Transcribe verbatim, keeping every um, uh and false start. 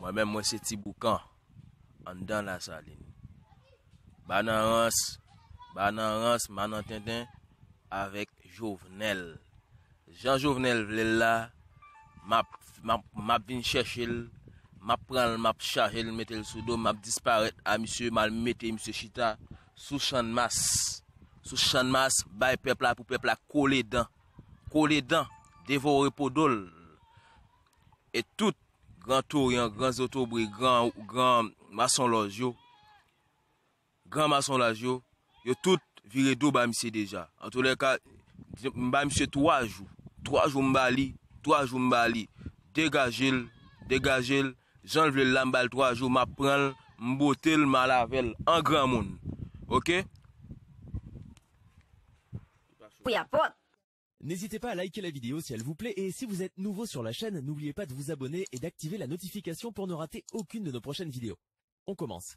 Mwen menm, mwen se Ti Boukan, anndan Lasalin. Ba nan rans, ba nan rans, ba nan tenten avèk Jovenel. Jan Jovenel vle l la, m ap, m ap, m ap vin chèche l, m ap pran l, m ap chaje l, mete l sou do, m ap disparèt a misye, m al mete misye chita sou Channmas. Sou Channmas, bay pèp la pou pèp la kole dan. Kole dan, devore po do l. E tout Gran Toryan, Gran Zotobre, Gran, Gran Masonlòj yo, Gran Masonlaj yo, yo tout vire do ba misye deja. Antoulèka, m ba misye twa jou. Twa jou m ba li, twa jou m ba li. Degaje l, degaje l. Jan l vle l la, m ba l twa jou, m ap pran l, m bote l, m al avè l an granmoun. Oke? Pou y ap pwòp. N'hésitez pas à liker la vidéo si elle vous plaît et si vous êtes nouveau sur la chaîne, n'oubliez pas de vous abonner et d'activer la notification pour ne rater aucune de nos prochaines vidéos. On commence.